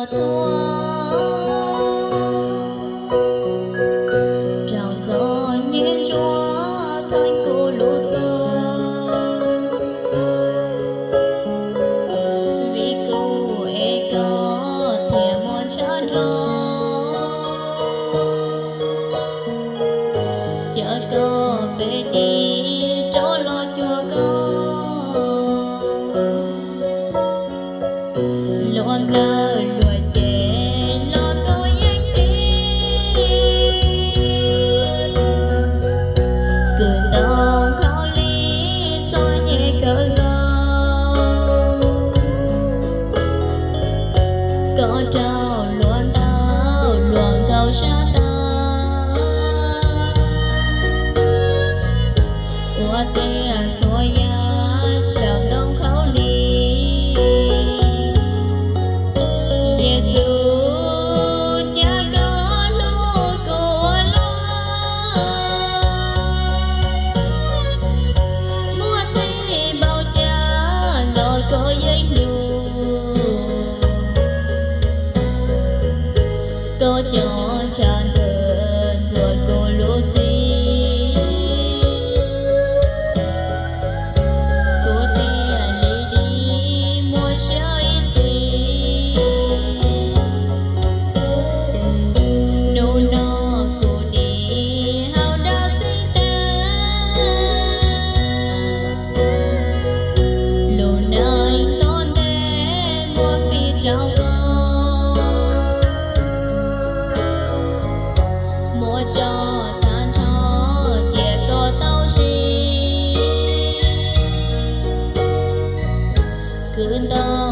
Ua rau txom nyem ntsuav theej kuv lub txim, vim kuv es koj thiaj muaj ntshav nrog. Caw koj pem dim rov los cuag koj, luag nplawm luag cem los koj yeej tiv. Kwv Ntoo Khaub Lig txom nyem kawg nkaus, koj rau luag ntaus luag nkaus sab tag, ua tiag txhua yam saum ntoo khaub lig. Yexus, cas koj hlub kuv ua luaj, muaj txij npaum cas los koj yeej hlub. Koj cov ntshav ntawd ntxuav kuv lub txim, kuv thiaj li dim muaj siab ib txhis. Hnub no kuv dim hauv dab xib tag, lub neej tuaj ntev muab fij rau koj, muab tso tag nrho cia koj tau siv. Kwv Ntoo